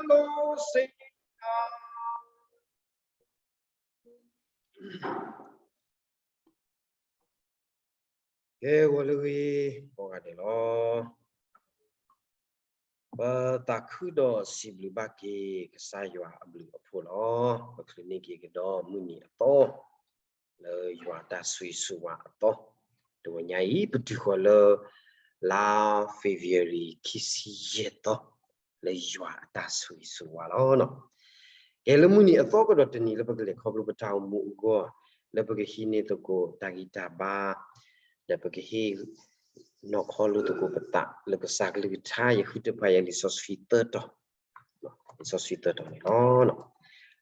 လီၤစ့ၢ်ကီး ကဲ ဂီၤလၢအဂ့ၤ ကိးဂၤဒဲးလီၤ. ပသးခုဒီးစံးဘျုးဘၣ်က့ၤ ကစၢ်ယွၤအဘျုးအဖှိၣ်လီၤ. ပချုးန့ၢ်က့ၤကဒီးမုၢ်နံၤအသီ လၢယွၤအတၢ်ဆိၣ်ဂ့ၤဆိၣ်ဝါအသီ, တဂီၤညါအံၤ ပတုၤဃီၤလၢ လါ February ခံဆံယဲၢ်သီ လၢယွၤအတၢ်ဆိၣ်ဂ့ၤဆိၣ်ဝါလီၤ. ကဲ လၢမုၢ်နံၤအသီကဒီးတနံၤ လၢပကလဲၤခီဖျိပတၢ်အိၣ်မူအဂီၢ်, လၢပကဟံးန့ၢ်သကိးတၢ်ဂံၢ်တၢ်ဘါ, ဒီးပကဟ့ၣ်နီၤခီလိာ်သကိးပသး လၢကစၢ်ကလုၢ်ကထါ ယဃုထၢဖးယၤလံာ်စီဆှံသၢတီၤ, လံာ်စီဆှံသၢတီၤန့ၣ်လီၤ.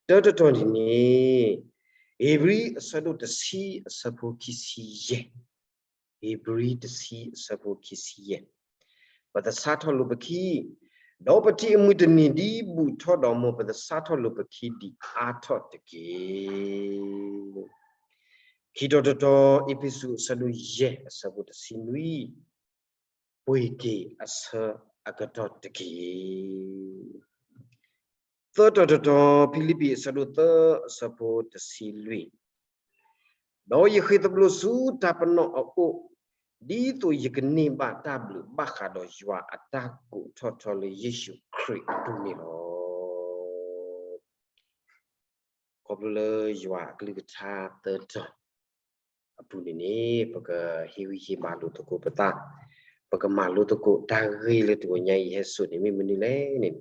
တၢတတီၤန့ၣ်န့ၣ် ဧ့ၤဘြံၤအဆၢဒိၣ်တဆံအဆၢဖိခံဆံယဲၢ်, ဧ့ၤဘြံၤတဆံအဆၢဖိခံဆံယဲၢ်, ပသဆါထီၣ်လိာ်ပခံ, ဒီးပထံၣ်အမုၢ်တနံၤဒ်ဘူးထီၣ်ဒီး မ်ပသဆါထီၣ်လိာ်ပခံဒံးအါထီၣ်တက့ၢ်. ခံတီၤတတီၤ အ့းဖ့းစူးအဆၢဒိၣ်ယဲၢ်အဆၢဖိတဆံနွံ, ပှ့ၤက့ၤအဆၢအကတီၢ်တက့ၢ်. သၢတီၤတတီၤ ဖံလံးပံၤအဆၢဒိၣ်သၢအဆၢဖိတဆံလွံၢ်, ဒီးယဃ့ၢ်သဘျိးဆူတၢ်ပနီၣ်အအိၣ်, ဒ်သိးယကန့ၢ်ဘၣ်တၢ်ဘျုးဘၣ်ဃးဒီးယွၤအတၢ်ကိးထီၣ်ထီလၢယ့ၣ်ၡူးခရံာ်အပူၤန့ၣ်လီၤ. ခီဖျိလၢယွၤအကလုၢ်ကထါသၢတီၤအပူၤန့ၣ်န့ၣ် ပကဟ့ၣ်ဂံၢ်ဟ့ၣ်ဘါလိာ်သကိးပသး, ပကမၤလိသကိးတၢ်ဂ့ၢ်လၢတဂီၤညါအံၤဟဲစိာ်န့ၣ် မ့ၢ်မနုၤလဲၣ်န့ၣ်,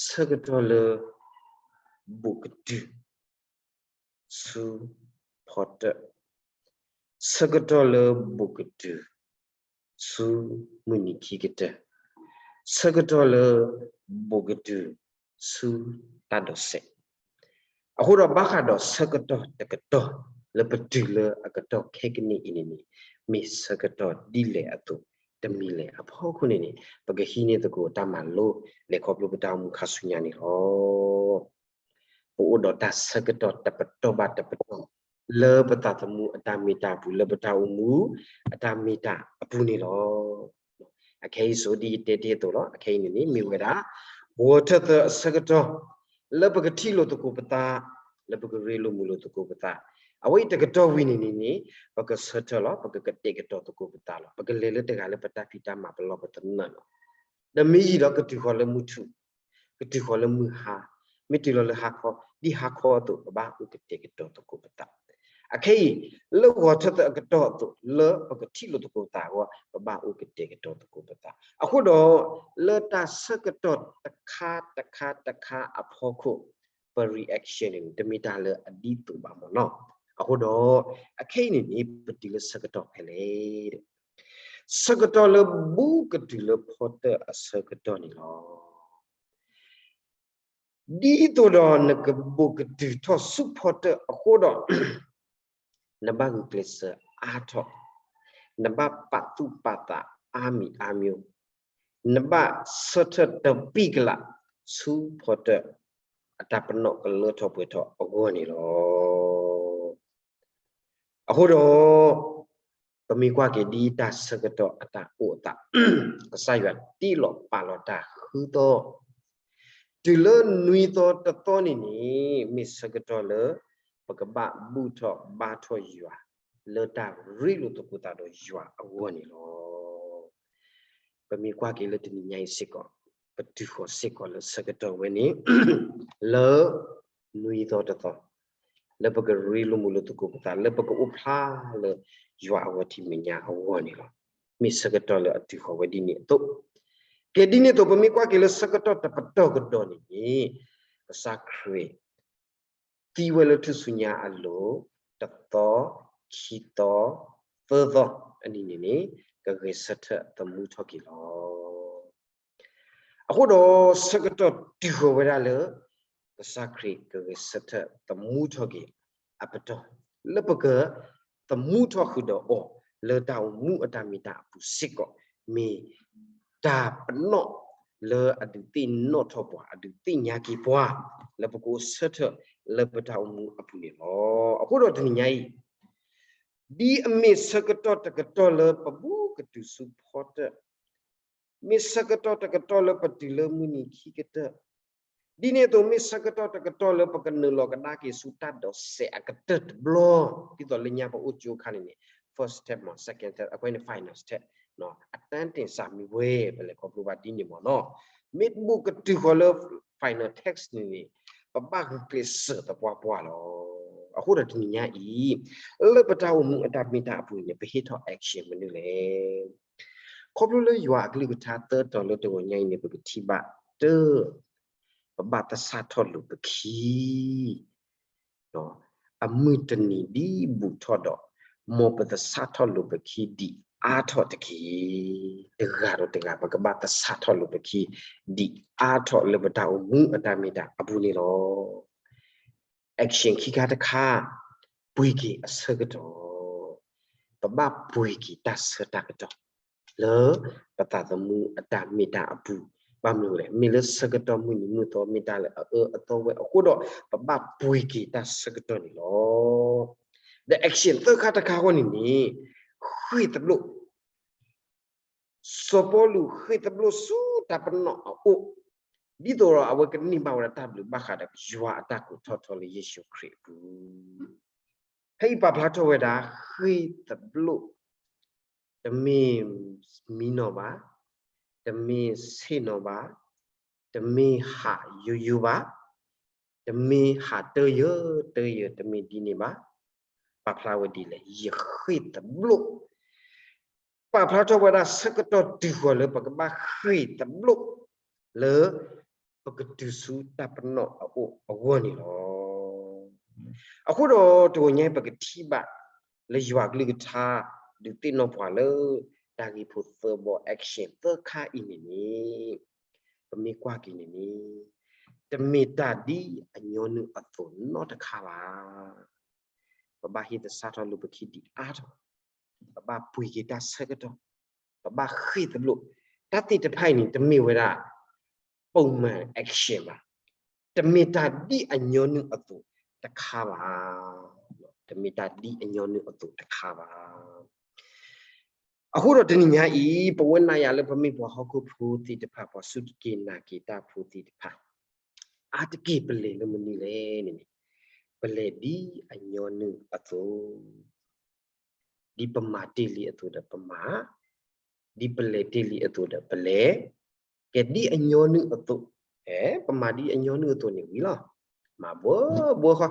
ဆၢကတီၢ်လၢ ဘူးကတုၤ ဆူဖီတၢၣ်, ဆၢကတီၢ်လၢဘူးကတုၤ ဆူမုၢ်နံၤခံကတၢၢ်, ဆၢကတီၢ်လၢ ဘူးကတုၤ ဆူတၢ်ဒိးစဲး, အဃိဒီးဘၣ်ဃးဒီးဆၢကတီၢ်တကတီၢ် လၢပတုၤလၢအကတီၢ်ခဲကနံၣ်အံၤန့ၣ်န့ၣ် မ့ၢ်ဆၢကတီၢ်ဒ်လဲၣ်အသိးတမံၤလဲၣ်အဖီခိၣ်န့ၣ်န့ၣ် ပကဟံးန့ၢ်သကိးတၢ်မၤလိ လဲၤခီဖျိပတၢ်အိၣ်မူခါဆူညါန့ၣ်လီၤ. ပအိၣ်ဒီးတၢ်ဆၢကတီၢ်တပတီၢ်ဘၣ်တပတီၢ် လၢပသးသမူအတၢ်မ့ၢ်တၢ်အပူၤ လၢပတၢ်အိၣ်မူအတၢ်မ့ၢ်တၢ်အပူၤန့ၣ်လီၤ. အခဲအံၤစိၤဒ်ယတဲတ့ၢ်အသိးလီၤ. အခဲအံၤန့ၣ်န့ၣ် မ့ၢ်ဝဲဒၣ် ဂီၤထၢၣ်သၢအဆၢကတီၢ် လၢပကထံၣ်လိာ်သကိးပသး, လၢပကရ့လိာ်မုာ်လိာ်သကိးပသး, အဝဲအံၤတကတီၢ်ဝံၤန့ၣ်န့ၣ်န့ၣ် ပကဆၢထၢၣ်လီၤ, ပကကတဲာ်ကတီၤသကိးပသးလီၤ. ပကလဲၤလၢတဂၤလၢပတၢ်ဖံးတၢ်မၤပလီၢ်ပသနၢၣ်လီၤ. ဒီးမ့ၢ်ယံာ်ဒီးကတုၤဃီၤလၢမုၢ်ထူၣ်, ကတုၤဃီၤလၢမုၢ်ဟါ, မ့ၢ်တုၤလီၤလၢဟါခီ, ဒ်ဟါခီအသိး ပဘၣ်အိၣ်ကတဲာ်ကတီၤသကိးပသး. အခဲအံၤ လၢဂီၤထၢၣ်သၢအကတီၢ်အသိး လၢပကထံၣ်လိာ်သကိးပသးအဂီၢ် ပဘၣ်အိၣ်ကတဲာ်ကတီၤသကိးပသး. အဃိဒီး လၢတၢ်ဆၢကတီၢ်တခါတခါတခါအဖီခိၣ် ပ reaction န့ၣ် တမ့ၢ်တၢ်လၢအဒ်သိးဘၣ်မ့ၢ်နီၤ. အဃိဒီး အခဲအံၤန့ၣ်န့ၣ် ပတုၤလၢဆၢကတီၢ်ဖဲလဲၣ် ဆၢကတီၢ်လၢဘူးကတုၤလၢဖီတၢၣ်အဆၢကတီၢ်န့ၣ်လီၤ. ဒ်သိးဒီးနကဘူးကတုၤထီၣ်ဆူဖီတၢၣ်အဃိဒီး နဘၣ်ဂုာ်ကျဲးစၢးအါထီၣ်, နဘၣ်ပာ်သူၣ်ပာ်သးအါမံၤအါမံၤ, နဘၣ်ဆၢထၢၣ်တပံၢ်ကလး ဆူဖီတၢၣ်အတၢ်ပနီၣ်ကလၢထီၣ်ပှဲၤထီၣ်အဂီၢ်န့ၣ်လီၤ. အဃိဒီး ပမ့ၢ်ကွၢ်က့ၤဒ်တၢ်ဆၢကတီၢ်အတၢ်အိၣ်အသး, ကစၢ်ယွၤတ့လီၤပာ်လီၤတၢ်ဃုသီ, တုၤလၢနွံသီတသီန့ၣ်န့ၣ် မ့ၢ်ဆၢကတီၢ်လၢ ပကဘၣ်ဘူၣ်ထီၣ်ဘါထီၣ်ယွၤ လၢတၢ်ရ့လိာ်သကိးသးဒီးယွၤအဂီၢ်န့ၣ်လီၤ. ပမ့ၢ်ကွၢ်က့ၤလၢတနံၤညါအံၤစ့ၢ်ကီး, ပတုၤဃီၤစ့ၢ်ကီးလၢဆၢကတီၢ်ဝဲန့ၣ် လၢ နွံသီတသီ, လၢပကရ့လိာ်မုာ်လိာ်သကိးပသး, လၢပကအိၣ်ဖျါလၢယွၤအဂီၢ်ထံးမဲာ်ညါအဂီၢ်န့ၣ်လီၤ. မ့ၢ်ဆၢကတီၢ်လၢအတုၤဃီၤဝဲဒ်န့ၣ်အသိး, ကဲဒ်န့ၣ်အသိး ပမ့ၢ်ကွၢ်က့ၤလၢဆၢကတီၢ်တပတီၢ်ကဒီးန့ၣ်န့ၣ် ကစၢ်ခရံာ် သံဝဲလၢထူၣ်စုညါအလိၤ တသီ, ခံသီ, သၢသီအနံၤန့ၣ်န့ၣ် ကဂဲၤဆၢထၢၣ်သမူထီၣ်က့ၤလီၤ. အဃိဒီးဆၢကတီၢ်တုၤဃီၤဝဲဒၣ်လၢ ကစၢ်ခရံာ်ကဂဲၤဆၢထၢၣ်သမူထီၣ်က့ၤအပတီၢ်, လၢပကသမူထီၣ်ဃုာ်ဒီးအီၤ လၢတၢ်အိၣ်မူအတၢ်မ့ၢ်တၢ်အပူၤစ့ၢ်ကီး မ့ၢ်တၢ်ပနီၣ်လၢအဒုးသ့ၣ်နီၣ်ထီၣ်ပှၤ, အဒုးသ့ၣ်ညါက့ၤပှၤ လၢပကအိၣ်ဆၢထၢၣ်လၢပတၢ်အိၣ်မူအပူၤန့ၣ်လီၤ. အဃိဒီးတနံၤညါအံၤ ဒ်အမ့ၢ်ဆၢကတီၢ်တကတီၢ်လၢပဘူးကတုၤဆူဖီတၢၣ်, မ့ၢ်ဆၢကတီၢ်တကတီၢ်လၢပတုၤလၢမုၢ်နံၤခံကတၢၢ် ဒ်န့ၣ်အသိး မ့ၢ်ဆၢကတီၢ်တကတီၢ်လၢပကနုာ်လီၤကဒါက့ၤဆူတၢ်ဒိးစဲးအကတၢၢ်တဘျီ, ဒ်သိးလၢညါပအိၣ်ကၠိခါန့ၣ်န့ၣ် first step မ့ၢ် second step အဃိန့ၣ် final step, အတၢ်တ့ၢ်စးမံၤဝဲ ပလဲၤခီဖျိဘၣ်ဒ်န့ၣ်မ့ၢ်နီၤ. မ့ၢ်ဘူးကတုၤဃီၤလၢ final step န့ၣ်န့ၣ် ပဘၣ်ဂုာ်ကျဲးစၢးသပှၢ်ပှၢ်လီၤ. အဃိဒီးတနံၤညါအံၤ လၢပတၢ်အိၣ်မူအတၢ်မ့ၢ်တၢ်အပူၤန့ၣ် ပဟ့ၣ်ထီၣ် action မနုၤလဲၣ်. ခီဖျိလၢယွၤအကလုၢ်ကထါသၢတီၤလၢတဂီၤညါအံၤန့ၣ် ပကထံၣ်ဘၣ်တၢ် ပဘၣ်သဆၣ်ထီၣ်လိာ်ပခံ အမုၢ်တနံၤဒ်ဘူးထီၣ်ဒီး မ်ပသဆၣ်ထီၣ်လိာ်ပခံဒံးအါထီၣ်တက့ၢ်. တဂၤဒီးတဂၤ ပကဘၣ်သဆၣ်ထီၣ်လိာ်ပခံ ဒံးအါထီၣ်လၢပတၢ်အိၣ်မူအတၢ်မ့ၢ်တၢ်အပူၤန့ၣ်လီၤ. action ခံခါတခါ, ပှ့ၤက့ၤအဆၢကတီၢ်, ပဘၣ်ပှ့ၤက့ၤတၢ်ဆၢတၢ်ကတီၢ် လၢပသးသမူအတၢ်မ့ၢ်တၢ်အပူၤ, ဘၣ်မနုၤလဲၣ်, မ့ၢ်လၢဆၢကတီၢ်မုၢ်နံၤမုၢ်သီမ့ၢ်တၢ်လၢအအၢအသီဝဲအဃိဒီး ပဘၣ်ပှ့ၤက့ၤတၢ်ဆၢကတီၢ်န့ၣ်လီၤ. ဒီး action သၢခါတခါအဂီၢ်န့ၣ်န့ၣ် ဃ့ၢ်သဘျိၣ် စီၤပီလူးဃ့ၢ်သဘျိၣ်ဆူတၢ်ပနီၣ်အအိၣ်, ဒ်သိးဒီးအဝဲကန့ၢ်ဘၣ်ဝဲဒၣ်တၢ်ဘျုးဘၣ်ဃးဒီးယွၤအတၢ်ကိးထီၣ်ထီလၢယ့ၣ်ၡူးခရံာ်အပူၤ, ဖဲအံၤပာ်ဖျါထီၣ်ဝဲဒၣ် ဃ့ၢ်သဘျိၣ် တမ့ၢ်မံနီၤဘၣ်, တမ့ၢ်ဆ့ၣ်နီၤဘၣ်, တမ့ၢ်ဟးယိယိဘၣ်, တမ့ၢ်ဟးတယၢတယၢ တမ့ၢ်ဒ်န့ၣ်ဘၣ်. ပာ်ဖျါဝဲဒ်လဲၣ်, ယဃ့ၢ်သဘျိၣ် ပာ်ဖျါထီၣ်ဝဲဒၣ်ဆၢကတီၢ်တုၤဃီၤလၢပကဘၣ်ဃ့ၢ်သဘျိၣ် လၢပကတုၤဆူတၢ်ပနီၣ်အအိၣ်အဂီၢ်န့ၣ်လီၤ. အဃိဒီးတဂီၤညါပကထံၣ်ဘၣ် လၢယွၤကလုၢ်ကထါ ဒုးသ့ၣ်နီၣ်ပှၤလၢ တၢ်ဂ့ၢ်ဖိသၢဘီ action သၢခါအံၤန့ၣ်န့ၣ် ပမ့ၢ်ကွၢ်က့ၤန့ၣ်န့ၣ် တမ့ၢ်တၢ်ဒ်အညီနုၢ်အသိးနီတခါဘၣ်. ပဘၣ်ဟ့ၣ်သဆၣ်ထီၣ်လိာ်ပခံဒံးအါထီၣ်, ပဘၣ်ပှ့ၤက့ၤတၢ်ဆၢကတီၢ်, ပဘၣ်ဃ့ၢ်သဘျိၣ်, တၢ်သ့ၣ်တဖၣ်အံၤန့ၣ် တမ့ၢ်ဝဲဒၣ် ပုံမှန် action ဘၣ်, တမ့ၢ်တၢ်ဒ်အညီနုၢ်အသိးတခါဘၣ်, တမ့ၢ်တၢ်ဒ်အညီနုၢ်အသိးတခါဘၣ်. အဃိဒီးတနံၤညါအံၤ ပဝဲနၤယၤလၢပမ့ၢ်ပှၤဟီၣ်ခိၣ်ဖိသ့ၣ်တဖၣ် ပှၤစူၢ်က့ၤနာ်က့ၤတၢ်ဖိသ့ၣ်တဖၣ် အါတက့ၢ်ပလဲၤလၢမနုၤလဲၣ်န့ၣ်န့ၣ် ပလဲၤဒ်အညီနုၢ်အသိး, ဒ်ပမၤတ့ၢ်လံအသိးဒီးပမၤ, ဒ်ပလဲၤတ့ၢ်လံအသိးဒီးပလဲၤ, ကဲဒ်အညီနုၢ်အသိး, အဲ ပမၤဒ်အညီနုၢ်အသိးန့ၣ်ဝံၤလီၤ, မၤဘှီဘှီ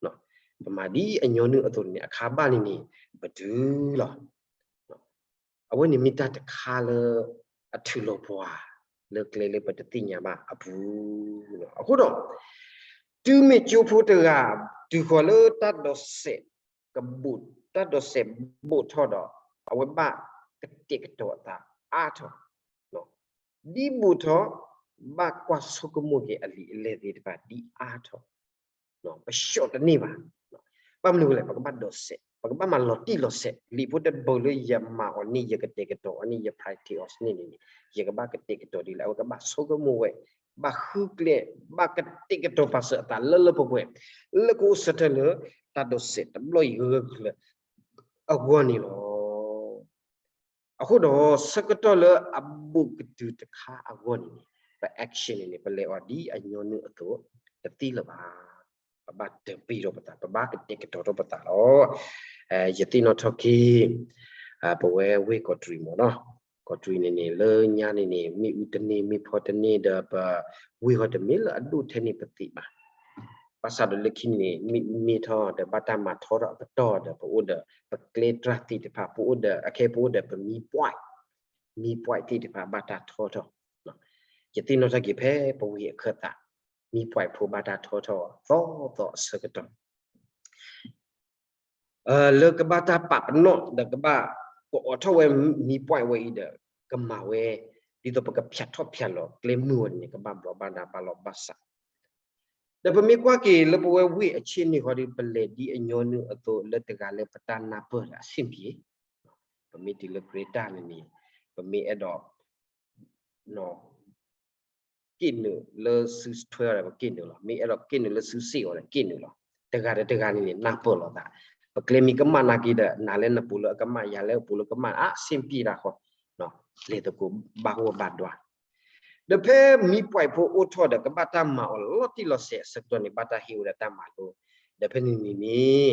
ဃီ, ပမၤဒ်အညီနုၢ်အသိးန့ၣ် အခါဘၣ်န့ၣ်န့ၣ် ပတုၤလီၤ. အဝဲန့ၣ်မ့ၢ်တၢ်တခါလၢ အထုးလီၤပှၤ လၢကျဲလၢပတသ့ၣ်ညါဘၣ်အပူၤ, အဃိဒီး တုၤမ့ၢ်ကၠိဖိတဂၤ တုၤဃီၤလၢတၢ်ဒိးစဲးကဘိး, တၢ်ဒိးစဲးဘူးထီၣ်ဒီး အဝဲဘၣ်ကတဲာ်ကတီၤအသးအါထီၣ်, ဒ်ဘူးထီၣ် ဘၣ်ကွၢ်ဆိကမိၣ်က့ၤအလံာ်အလဲၢ်သ့ၣ်တဖၣ်ဒ်အါထီၣ် ပဆှီတန့ၢ်ဘၣ်. ဘၣ်မနုၤလဲၣ်, ပကဘၣ်ဒိးစဲး, ပကဘၣ်မၤလီၤတံၢ်လီၤဆဲး, လံာ်ဖိတဘိးလၢယမၤအီၤန့ၣ် ယကတဲာ်ကတီၤအီၤန့ၣ် ယ practice အီၤန့ၣ်န့ၣ် ယကဘၣ်ကတဲာ်ကတီၤဒ်လဲၣ်, အဝဲကဘၣ်ဆိကမိၣ်ဝဲ, ဘၣ်ဃုကျဲ, ဘၣ်ကတဲာ်ကတီၤပာ်စၢၤအသးလၢလၢပှဲၤပှဲၤ, လၢကအိၣ်ဆၢထၢၣ်လၢ တၢ်ဒိးစဲးတဘျီအံၤဂၢၢ်ဂၢၢ်လၢ အဂီၢ်န့ၣ်လီၤ. အဃိဒီး ဆၢကတီၢ်လၢအဘူးကတုၤတခါအဂီၢ်န့ၣ်န့ၣ် ပ action န့ၣ်န့ၣ် ပလဲၤအီၤဒ်အညီနုၢ်အသိး တသ့လၢၤဘၣ်. ပဘၣ်တပ့ၤထီၣ်ပသး, ပဘၣ်ကတဲာ်ကတီၤထီၣ်ပသးလီၤ. ယသ့ၣ်နီၣ်ထီၣ်က့ၤ ပဝဲဝ့ၢ်ကီးတရံးမ့ၢ်နီၤ, ကီးတရံးန့ၣ်န့ၣ် လၢညါန့ၣ်န့ၣ် မ့ၣ်အူတန့ၢ် မ့ၣ်ဖီတန့ၢ်ဒီး ပဝ့ၢ်ဃီတမ့ၢ်လၢအဒိၣ်ထဲန့ၣ်ပသ့ၣ်ဘၣ်. ဘၣ်ဆၣ်ဒီးလၢခံန့ၣ်န့ၣ် မ့ၣ်အူန့ၢ်ထီၣ်ဒီး ဘၣ်တၢ်မၤထီထီၣ်အပတီၢ်ဒီး ပအိၣ်ဒီး ပကျဲတြၢ်သ့ၣ်တဖၣ် ပအိၣ်ဒီး အခဲအံၤပအိၣ်ဒီးပမံ point, မံ point သ့ၣ်တဖၣ်ဘၣ်တၢ်ထီထီၣ်. ယသ့ၣ်နီၣ်ထီၣ်က့ၤဖဲပဝ့ၢ်အခၢၣ်သး မံ point ဖိဘၣ်တၢ်ထီထီၣ်သီသီအဆၢကတီၢ် လၢကဘၣ်တၢ်ပာ်ပနီၣ်ဒီးကဘၣ်ကအိးထီၣ်ဝဲမံ point ဝဲအံၤဒီး ကမၤဝဲ ဒ်သိးပကဖၠးထီၣ်ဖၠးလီၤကျဲမုၢ်ဝဲန့ၣ် ကဘၣ်ဘျီးဘၣ်ဒါဘၣ်လီၤဘၣ်စး. ဒီးပမ့ၢ်ကွၢ်က့ၤလၢပဝဲဝ့ၢ်အဆ့ၣ်န့ၣ်ဃီဒီး ပလဲၤဒ်အညီနုၢ်အသိးလၢတဂၤလၢပတၢ်နၢ်ပၢၢ်ဒီးအဆ့ၣ်ပံၤ, ပမ့ၢ်တုၤလၢ Greater န့ၣ်န့ၣ် ပမ့ၢ်အဲၣ်ဒိး က့ၣ်နုာ်လၢစုထွဲအီၤဒီး ပက့ၣ်နုာ်လီၤ. မ့ၢ်အဲၣ်ဒိးက့ၣ်နုာ်လၢစုစ့ၣ်အီၤဒီး က့ၣ်နုာ်လီၤ. တဂၤဒီးတဂၤန့ၣ်န့ၣ် နၢ်ပၢၢ်လိာ်သး. ပကျဲမ့ၢ်ကမၣ်နာ်က့ဒီး နၤလၢနပူၤလၢအကမၣ် ယၤလၢပူၤလၢကမၣ် အဆ့ၣ်ပံၤတၢ်ဃီ, လဲၤသကိးဘၣ်အိၣ်ဘၣ်ဒွး. ဒီးဖဲမံပှဲးဖိအိၣ်ထီၣ်ဒီး ကဘၣ်တၢ်မၤအီၤလီၤတံၢ်လီၤဆဲးအဆၢကတီၢ်န့ၣ် ဘၣ်တၢ်ဟ့ၣ်ဝဲဒၣ်တၢ်မၤလိ, ဒီးဖဲန့ၣ်န့ၣ်န့ၣ်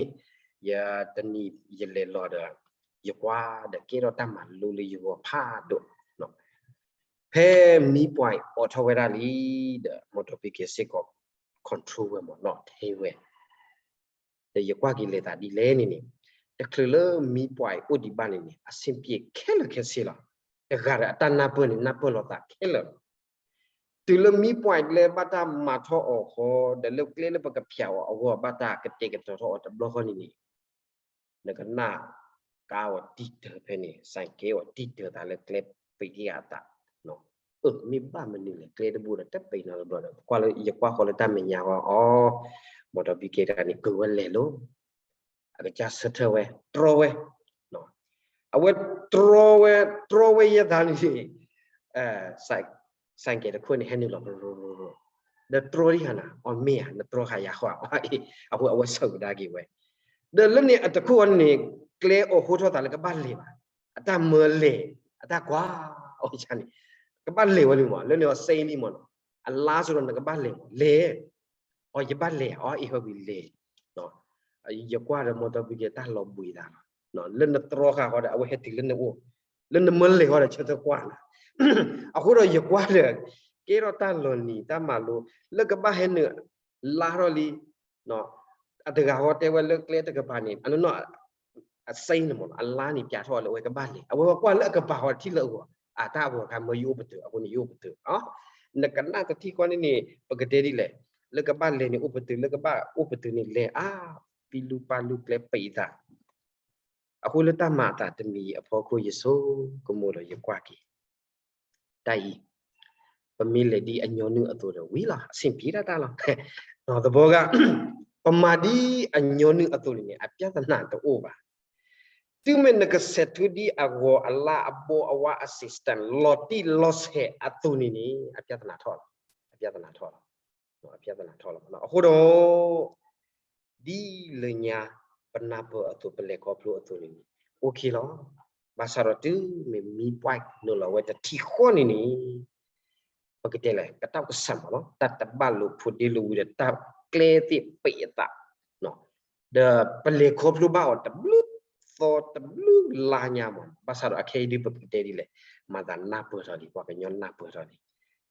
ယတနံၤယလဲၤလီၤဒီး ယကွၢ်ဒီးကဲထီၣ်တၢ်မၤလိလၢယဂီၢ်ဖးဒိၣ်, ဖဲမံပှဲးအိးထီၣ်ဝဲဒၣ်လံ ဒီး motor vehicle စ့ၢ်ကီး control ဝဲမ့ၢ်နီၢ် ထဲဝဲ ဒီးယကွၢ်က့ၤလဲၤသးဒ်လဲၣ်န့ၣ်န့ၣ်, တချုးလၢမံပှဲးအိၣ်ဒံးဘၣ်န့ၣ်န့ၣ် အဆင်ပြေခဲလၢာ်ခဲဆ့လီၤ. တဂၤဒီးအတၢ်နၢ်ပၢၢ်န့ၣ် နၢ်ပၢၢ်လိာ်သးခဲလၢာ်လီၤ. တုၤလၢမံပှဲးကျဲဘၣ်တၢ်မၤထီၣ်အီၤဃီ, ဒီးလၢကျဲလၢပကဖျိးအီၤအဂီၢ် ဘၣ်တၢ်ကတဲာ်ကတီၤထီၣ်အီၤတဘျီဃီန့ၣ်န့ၣ်, နကနၣ် ကါအီၤတံၢ်တၢၤဖဲန့ၣ်, စဲးကဲအီၤတံၢ်တၢၤသးလၢကျဲပံးတံၢ်အသး, အၢ မ့ၢ်ဘၣ်မနုၤလဲၣ် ကျဲတဘိဒီးတပံးနီတဘျီဒီး ကွၢ်လၢယကွၢ်ဃီလၢတၢ်မဲာ်ညါဃီအီၤ, မီၣ်တီၣ်ဘံၣ်ကဲတဂၤန့ၣ် ကုၤဝဲလဲၤလိၤ, အကစၢ်ဆၢထၢၣ်ဝဲ တြီဝဲ, အဝဲတြီဝဲ တြီဝဲယဲၢ်သးန့ၣ် စဲးကဲးတခိၣ်န့ၣ် ဟဲနုာ်လီၤ ဒီးတြီဒံးဟါနၤ အီၣ်မ့ၢ်ဧါ နတြီဃာ်ယၤဃီဧါ, အဃိအဝဲဆၢကဒါက့ၤဝဲ, ဒီးလၢန့ၣ်အတခိၣ်အီၤန့ၣ် ကျဲအိးဟိထီၣ်သးလၢကဘၣ်လဲၤဘၣ်, အတၢ်မၢလဲၤ အတၢ်ကွၢ် အီၣ်န့ၣ် ကဘၣ်လဲၤဝဲလံမး လၢန့ၣ်အီၤစဲအံၤလံမးနီၤ, အလါစ့ၢ်ကီးနကဘၣ်လဲၤမး လဲၤ အီ ယဘၣ်လဲၤ အီ အ့ၣ် ဟဲဝံၤလဲၤ, ယကွၢ်ဒီးမီၣ်တီၣ်ဘံၣ်ကဲတၢ်လီၤဘှံးသးလီၤ, လၢနတြီဃာ်ဃီဒီး အဝဲဟဲတုၤလၢနအိၣ်, လၢနမၢလဲၤဃီဒီး ဆၢထၢၣ်ကွၢ်နၤ, အဃိဒီးယကွၢ်ဒီး ကဲထီၣ်တၢ်လီၤနံၤတၢ်မၤလိ လၢကဘၣ်ဟဲနုာ် လါထီၣ်လံ အတဂၤဃီတဲဝဲလၢကျဲတကပၤန့ၣ် အနီၢ်နီၢ် အစဲန့ၣ်မး အလါန့ၣ် ပျးထီၣ်လၢအဝဲကဘၣ်လဲၤ အဝဲကွၢ်လၢအကပၤဃီထံၣ်လၢအဂီၢ် အတၢ်အဂီၢ်ခါမၢယအိၣ်ပတုာ် အဃိန့ၣ်ယအိၣ်ပတုာ်, နကနၣ်တထံၣ်ဃီန့ၣ်န့ၣ် ပကတဲဒ်လဲၣ်, လၢကဘၣ်လဲၤန့ၣ်အိၣ်ပတုာ် လၢကဘၣ်အိၣ်ပတုာ်န့ၣ်လဲၤအါ ပံလူပၢ်လူကျဲပံးသး, အဃိလၢတၢ်မၤအသးတမံၤအဖီခိၣ် ယဆိကမိၣ်ဒီးယကွၢ်က့ၤ တၢ်အံၤ ပမ့ၢ်လဲၤဒ်အညီနုၢ်အသိးဒီးဝံၤလီၤ အဆင်ပြေတၢ်တၢ်လီၤ, သဘောက ပမၤဒ်အညီနုၢ်အသိးန့ၣ်န့ၣ် အပြဿနာတအိၣ်ဘၣ်, တုၤမ့ၢ်နကဆဲးထူဒ်အဂီၤအလါအဘီအဝါအ system လီၤတံၢ်လီၤဆဲးအသိးန့ၣ်န့ၣ် အပြဿနာထီၣ်လီၤ, အပြဿနာထီၣ်လီၤ, အပြဿနာထီၣ်လီၤ, အဃိဒီး ဒ်လၢညါ ပနၢ်ပၢၢ်အသိး ပလဲၤခီဖျိအသိးန့ၣ်န့ၣ် OK လီၤ, ဘၣ်ဆၣ်ဒီးတုၤမ့ၢ်မံပှဲးနုာ်လီၤဝဲတထံၣ်ဃီန့ၣ်န့ၣ် ပကတဲလဲၣ် ကတီၢ်ကစၢ်မးလီၤ တၢ်တဘၣ်လိာ်ဖိးဒ့လိာ်ဝံၤဒီး တၢ်ကျဲသ့ၣ်ပံးအသး, ဒီးပလဲၤခီဖျိဘၣ်အီၤတဘျုးသီတဘျုးလါညါမး, ဘၣ်ဆၣ်ဒီးအခဲအံၤဒ်ပကတဲဒ်လဲၣ် မၤသးနၢ်ပၢၢ်ထီၣ်လံ ပှၤကညီနၢ်ပၢၢ်ထီၣ်လံ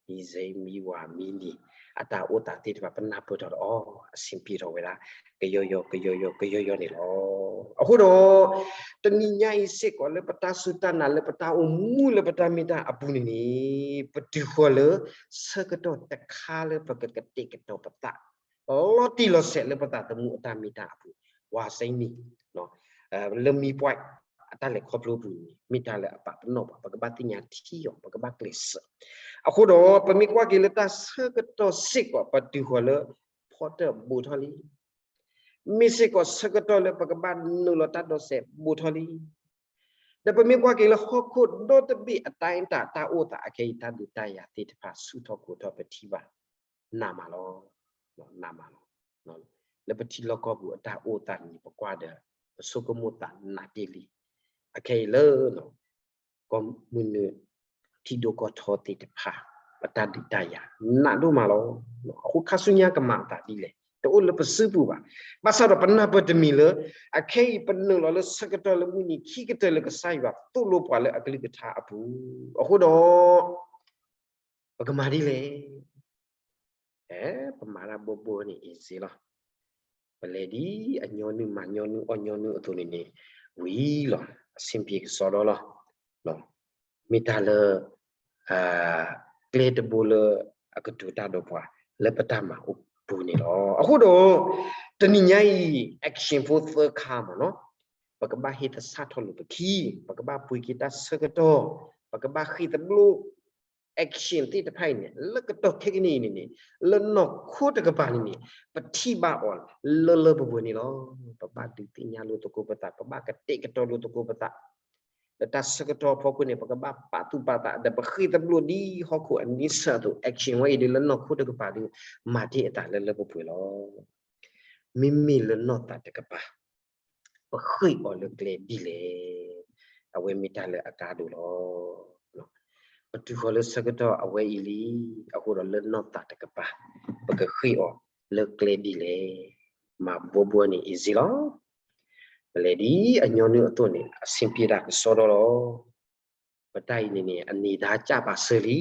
မံၤစ့မံၤဝၤမံၤနံၤ အတၢ်အိၣ်သးသ့ၣ်တဖၣ် ပနၢ်ပၢၢ်ထီၣ်ဒီးအီၤ အဆင်ပြေထီၣ်ဝဲဒၣ် ကယီယီ ကယီယီ ကယီယီန့ၣ်လီၤ. အဃိဒီး တနံၤညါအံၤစ့ၢ်ကီးလၢပတၢ်စူၢ်တၢ်နာ်လၢပတၢ်အိၣ်မူလၢပတၢ်မ့ၢ်တၢ်အပူၤန့ၣ်န့ၣ် ပတုၤဃီၤလၢ ဆၢကတီၢ်တခါလၢပကကတဲာ်ကတီၤပသး လီၤတံၢ်လီၤဆဲးလၢပသးသမူအတၢ်မ့ၢ်တၢ်အပူၤ ဝါစဲနံၤ လၢမံပှဲး အတၢ်လဲၤခီဖျိပူၤန့ၣ် မ့ၢ်တၢ်လၢအပာ်ပနီၣ်ပှၤ ပကဘၣ်သ့ၣ်ညါထံအီၤ ပကဘၣ်ကျဲးစၢး. အဃိဒီး ပမ့ၢ်ကွၢ်က့ၤလၢတၢ်ဆၢကတီၢ်စ့ၢ်ကီး ပတုၤဃီၤလၢ ဖီတၢၣ်ဘူးထီၣ်လံ မ့ၢ်စ့ၢ်ကီးဆၢကတီၢ်လၢပကဘၣ်နုာ်လီၤတၢ်ဒိးစဲးဘူးထီၣ်လံ. ဒီးပမ့ၢ်ကွၢ်က့ၤလၢဟီၣ်ခိၣ်ဒီတဘ့ၣ်အတၢ်အဲၣ်တၢ် တၢ်အိၣ်သးအခဲအံၤ တၢ်ဒုးတၢ်ယၤသ့ၣ်တဖၣ်ဆူၣ်ထီၣ်ကိၤထီၣ်ပထံၣ်ဘၣ် နးမးလီၤ. နးမးလီၤ. လၢပထံလီၢ်ကီၢ်ပူၤအတၢ်အိၣ်သးန့ၣ် ပကွၢ်ဒီး ပဆိကမိၣ်သးနးတ့ၢ်လံ. အခဲအံၤလၢ ကီၢ်မုၢ်နုာ် ထံဒိၣ်ကီၢ်ထီသ့ၣ်တဖၣ် အတၢ်ဒုးတၢ်ယၤ နးဒိၣ်မးလီၤ. အဃိခါဆူညါကမၤအသးဒ်လဲၣ် တအိၣ်လၢပစုပူၤဘၣ်. ဘၣ်ဆၣ်ဒီးပနၢ်ပၢၢ်တမံၤလၢ အခဲအံၤပနုာ်လီၤလၢဆၢကတီၢ်လၢမုၢ်နံၤခံကတၢၢ်လၢကစၢ်ယွၤသိၣ်လိပှၤလၢအကလုၢ်ကထါအပူၤ အဃိဒီး ပကမၤဒ်လဲၣ်. အဲ ပမၤတၢ်ဘိဘိန့ၣ် easy လီၤ. ပလဲၤဒ်အညီနုၢ်မၤညီနုၢ်အီၣ်ညီနုၢ်အသိးန့ၣ်န့ၣ် ဝံၤလီၤ. အဆင်ပြေကစီဒီလီၤ. မ့ၢ်တၢ်လၢ ကျဲတဘိလၢအကတိၤတၢ်ဒီးပှၤ လၢပတၢ်မၤအိၣ်ပူၤန့ၣ်လီၤ. အဃိဒီး တနံၤညါအံၤ action ဖိသၢခါမ့ၢ်နီၤ ပကဘၣ်ဟ့ၣ်သဆၣ်ထီၣ်လိာ်ပခံ, ပကဘၣ်ပှ့ၤက့ၤတၢ်ဆၢကတီၢ်, ပကဘၣ်ဃ့ၢ်သဘျိ action သ့ၣ်တဖၣ်အံၤန့ၣ် လၢကတီၢ်ခဲကနံၣ်အံၤန့ၣ်န့ၣ် လၢနီၢ်ခိတကပၤန့ၣ်န့ၣ် ပထံၣ်ဘၣ်အီၤလၢလၢပှဲၤပှဲၤန့ၣ်လီၤ. ပဘၣ်ဒုးသ့ၣ်ညါလိာ်သကိးပသး, ပဘၣ်ကတဲာ်ကတီၤလိာ်သကိးပသး, လၢတၢ်ဆၢကတီၢ်အဖီခိၣ်န့ၣ် ပကဘၣ်ပာ်သူၣ်ပာ်သး ဒီးပဃ့ၢ်သဘျိဒ်ဟီၣ်ခိၣ်အနံၣ်ဆၢအသိး action ဝဲအံၤဒ်လၢနီၢ်ခိတကပၤဒ် မၤတ့ၢ်အသးလၢလၢပှဲၤပှဲၤလီၤ. မ့မ့ၢ်လၢနီၢ်သးတကပၤ ပဃ့ၢ်အီၤလၢကျဲဒ်လဲၣ်. အဝဲမ့ၢ်တၢ်လၢအကါဒိၣ်လီၤ. ပတုၤဃီၤလၢဆၢကတီၢ်အဝဲအံၤလံ, အဃိဒီးလၢနီၢ်သးတကပၤ ပကဃ့ၢ်အီၤလၢကျဲဒ်လဲၣ်. မၤဘှီဘှီန့ၣ် easy လီၤ. ပလဲၤဒ်အညီနုၢ်အသိးန့ၣ် အဆင်ပြေတၢ်ကစီဒီလီၤ. ပတၢ်အံၤန့ၣ်န့ၣ် အန့ၢ်ဒါကၢ်ပာ်စၢၤလံ,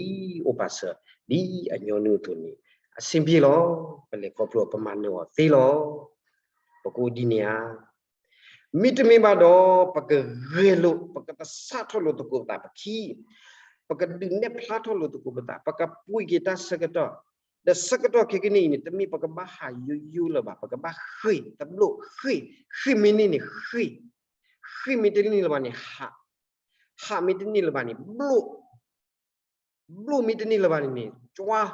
အိၣ်ပာ်စၢၤ ဒ်အညီနုၢ်အသိးန့ၣ် အဆင်ပြေလီၤ. ပလဲၤခီဖျိ ပမၤနၢၤအီၤသ့လီၤ. ပကအိၣ်ဒ်န့ၣ်ဧါ. မ့တမ့ၢ်ဘၣ်ဒီး ပကဂဲၤလိာ် ပကသဆၣ်ထီၣ်လိာ်သကိးပသးပခံ, ပကဒုးနဲၣ်ဖျါထီၣ်လိာ်သကိးပသး, ပကပှ့ၤက့ၤတၢ်ဆၢကတီၢ်, ဒီးဆၢကတီၢ်ခဲကနံၣ်အံၤန့ၣ် တမ့ၢ်ပကဘၣ်ဟးယိယိလၢၤဘၣ်, ပကဘၣ်ဃ့ၢ်, တဘျိၣ်ဃ့ၢ်, ဃ့ၢ်မ့ၢ်န့ၢ်န့ၣ် ဃ့ၢ်, ဃ့ၢ်မ့ၢ်တန့ၢ်လၢၤဘၣ်န့ၣ် ဟး, ဟးမ့ၢ်တန့ၢ်လၢၤဘၣ်န့ၣ် ဘျိၣ် ဘျိၣ်မ့ၢ်တန့ၢ်လၢၤဘၣ်န့ၣ်န့ၣ် ကွၢ်,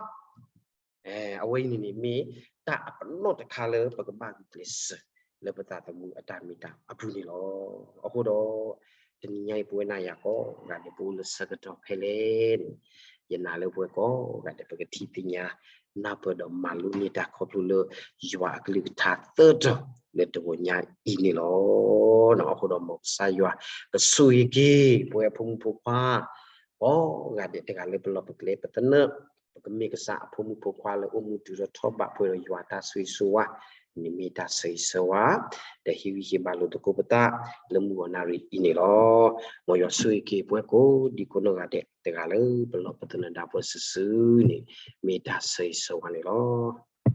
အဝဲအံၤန့ၣ်န့ၣ် မ့ၢ်တၢ်အပနီၣ်တခါလၢပကဘၣ်ဂုာ်ကျဲးစၢး လၢပသးသမူအတၢ်မ့ၢ်တၢ်အပူၤန့ၣ်လီၤ. အဃိဒီး တနံၤညါအံၤ ပဝဲနၤယၤကိးဂၤဒဲး ပအိၣ်လၢဆၢကတီၢ်ဖဲလဲၣ်န့ၣ် ယနာ်လၢပဝဲကိးဂၤဒဲး ပကထံၣ်သ့ၣ်ညါ နၢ်ပၢၢ်ဒီးမၤလိန့ၢ်တၢ်ခီဖျိလၢ ယွၤအကလုၢ်ကထါသၢတီၤလၢတဂီၤညါအံၤန့ၣ်လီၤ. အဃိဒီးမ်ကစၢ်ယွၤ ကဆိၣ်ဂ့ၤက့ၤ ပဝဲအဖိမုၣ်ဖိခွါ ကိးဂၤဒဲး တဂၤလၢပလီၢ်ပကျဲ ပသနၢၣ် ပကမ့ၢ်ကစၢ်အဖိမုၣ်ဖိခွါလၢအိၣ်မူတုၤထီၣ်ထီၣ်ဘးပှဲၤဒီးယွၤတၢ်ဆိၣ်ဂ့ၤဆိၣ်ဝါ န့ၣ်မ့ၢ်တၢ်ဆိၣ်ဂ့ၤဆိၣ်ဝါ ဒီးဟ့ၣ်ဂံၢ်ဟ့ၣ်ဘါလိာ်သကိးပသး လၢမုၢ်ဂီၤနၣ်ရံၣ်အံၤန့ၣ်လီၤ. မ်ယွၤဆိၣ်ဂ့ၤက့ၤပဝဲကိးဒံကိးနီၢ်ဂၤဒဲး တဂၤလၢပလီၢ်ပသနၢၣ်ဒၣ်ပှၤစုာ်စုာ်န့ၣ် မ့ၢ်တၢ်ဆိၣ်ဂ့ၤဆိၣ်ဝါန့ၣ်လီၤ.